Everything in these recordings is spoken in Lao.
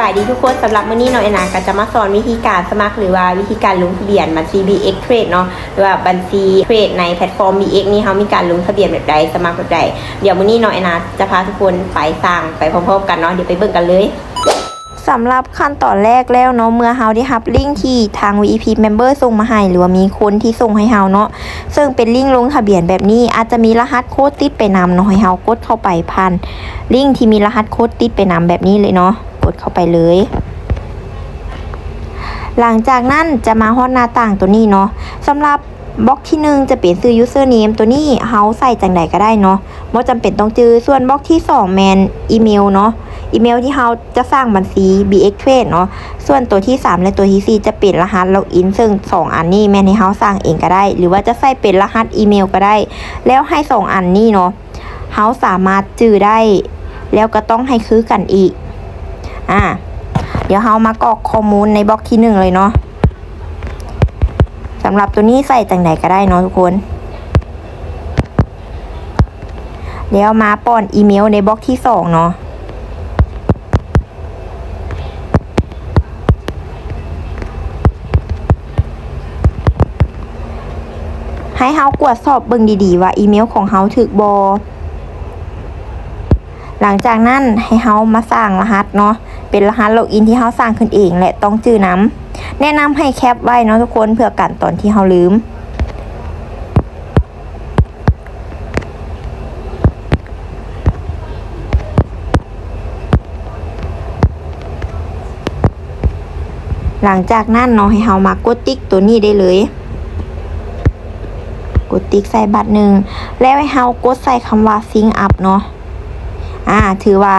ສະບາຍດີທຸກຄົນ, ສຳລັບມື້ນີ້ເນາະ ແອນນາກໍຈະມາສອນວິທີການສະໝັກ ຫຼືວ່າວິທີການລົງທະບຽນບັນຊີ ບີເອັກ ເທຣດເນາະ ຫຼືວ່າບັນຊີເທຣດໃນແພລດຟອມ ບີເອັກ ນີ້ ເຮົາມີການລົງທະບຽນແບບໃດ ສະໝັກແບບໃດ. ດຽວມື້ນີ້ເນາະ ແອນນາຈະພາທຸກຄົນໄປສ້າງໄປພ້ອມໆກັນເນາະ, ດຽວໄປເບິ່ງກັນເລີຍ. ສຳລັບຂັ້ນຕອນແລກແລ້ວເນາະ ເມື່ອເຮົາໄດ້ຮັບລິ້ງທີ່ທາງ ວີໄອພີ ເມັມເບີ ສົ່ງມາໃຫ້ ຫຼືວ່າມີຄົນທີ່ສົ່ງໃຫ້ເຮົາເນາະ ເຊິ່ງເປັນລິ້ງລົງທະບຽນແບບນີ້ ອາດຈະມີລະຫັດໂຄດຕິດໄປນຳເນາະ, ໃຫ້ເຮົາກົດເຂົ້າໄປຜ່ານລິ້ງທີ່ມີລະຫັດໂຄດຕິດໄປນຳແບບນີ້ເລີຍເນາະ, ກົດເຂົ້າໄປເລີຍ. ຫຼັງຈາກນັ້ນຈະມາຮອດໜ້າຕ່າງໂຕນີ້ເນາະ, ສຳລັບ ບັອກທີໜຶ່ງຈະເປັນຊື່ user name ໂຕນີ້ເຮົາໃສ່ຈັ່ງໃດກໍໄດ້ເນາະ, ບໍ່ຈຳເປັນຕ້ອງຈື່. ສ່ວນບັອກທີສອງແມ່ນອີເມວເນາະ, ອີເມວທີ່ເຮົາຈະສ້າງບັນຊີ ບີເອັກ ເທຣດເນາະ. ສ່ວນໂຕທີສາມ ແລະ ໂຕທີສີ່ຈະເປັນລະຫັດລັອກອິນ, ເຊິ່ງສອງອັນນີ້ແມ່ນໃຫ້ເຮົາສ້າງເອງກໍໄດ້ ຫຼືວ່າຈະໃສ່ເປັນລະຫັດອີເມວກໍໄດ້, ແລ້ວໃຫ້ສອງອັນນີ້ເນາະ ເຮົາສາມາດຈື່ໄດ້ ແລ້ວກໍຕ້ອງໃຫ້ຄືກັນອີກ. ອາ ດຽວເຮົາມາກອກຂໍ້ມູນໃນບັອກທີໜຶ່ງເລີຍເນາະ. ສຳລັບໂຕນີ້ໃສ່ຈັ່ງໃດກໍໄດ້ເນາະທຸກຄົນ, ແລ້ວມາປ້ອນອີເມວໃນບັອກທີສອງເນາະ. ໃຫ້ເຮົາກວດສອບເບິ່ງດີໆວ່າອີເມວຂອງເຮົາຖືກບໍ່. ຫຼັງຈາກນັ້ນໃຫ້ເຮົາມາສ້າງລະຫັດເນາະ, ເປັນລະຫັດລັອກອິນທີ່ເຮົາສ້າງຂຶ້ນເອງ ແລະ ຕ້ອງຈື່ນຳ. ແນະນຳໃຫ້ແຄັບໄວ້ເນາະທຸກຄົນ ເພື່ອກັນຕອນທີ່ເຮົາລືມ. ຫຼັງຈາກນັ້ນເນາະ ໃຫ້ເຮົາມາກົດຕິກໂຕນີ້ໄດ້ເລີຍ, ກົດຕິກໃສ່ບາດໜຶ່ງ ແລ້ວໃຫ້ເຮົາກົດໃສ່ຄຳວ່າ sync up ເນາະ. ອາ ຖືວ່າ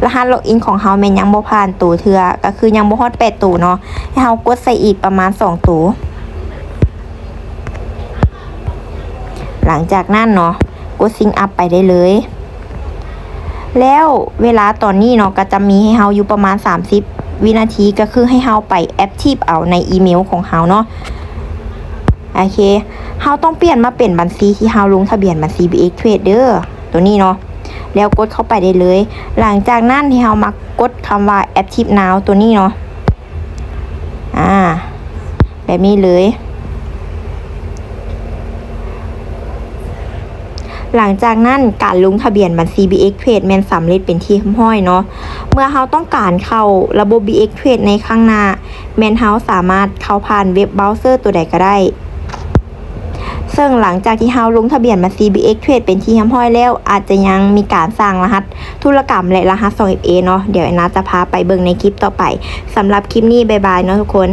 ລະຫັດລັອກອິນຂອງເຮົາແມ່ນຍັງບໍ່ຜ່ານໂຕເທື່ອ, ກໍຄືຍັງບໍ່ຮອດແປດໂຕເນາະ, ໃຫ້ເຮົາກົດໃສ່ອີກປະມານສອງໂຕ. ຫຼັງຈາກນັ້ນເນາະ ກົດ sync up ໄປໄດ້ເລີຍ. ແລ້ວເວລາຕອນນີ້ເນາະ ກໍຈະມີໃຫ້ເຮົາຢູ່ປະມານສາມສິບວິນາທີ, ກໍຄືໃຫ້ເຮົາໄປ active ເອົາໃນອີເມວຂອງເຮົາເນາະ. ໂອເຄ ເຮົາຕ້ອງປ່ຽນມາເປັນບັນຊີທີ່ເຮົາລົງທະບຽນບັນຊີ ບີເອັກ ເທຣດເດີ ໂຕນີ້ເນາະ, ແລ້ວກົດເຂົ້າໄປໄດ້ເລີຍ. ຫຼັງຈາກນັ້ນໃຫ້ເຮົາມາກົດຄຳວ່າ active now ໂຕນີ້ເນາະ. ອາ ແບບນີ້ເລີຍ. ຫຼັງຈາກນັ້ນການລົງທະບຽນບັນຊີ ບີເອັກ ເທຣດແມ່ນສຳເລັດເປັນທີ່ຮຽບຮ້ອຍເນາະ. ເມື່ອເຮົາຕ້ອງການເຂົ້າລະບົບ ບີເອັກ ເທຣດໃນຄັ້ງໜ້າ ແມ່ນເຮົາສາມາດເຂົ້າຜ່ານເວັບເບຣາເຊີໂຕໃດກໍໄດ້. ເຊິ່ງຫຼັງຈາກທີ່ເຮົາລົງທະບຽນບັນຊີ ບີເອັກ ເທຣດເປັນທີ່ຮຽບຮ້ອຍແລ້ວ ອາດຈະຍັງມີການສ້າງລະຫັດທຸລະກຳ ແລະ ລະຫັດ ສອງເອັຟເອ ເນາະ. ດຽວແອນນາຈະພາໄປເບິ່ງໃນຄລິບຕໍ່ໄປ. ສຳລັບຄລິບນີ້ ບາຍບາຍເນາະທຸກຄົນ.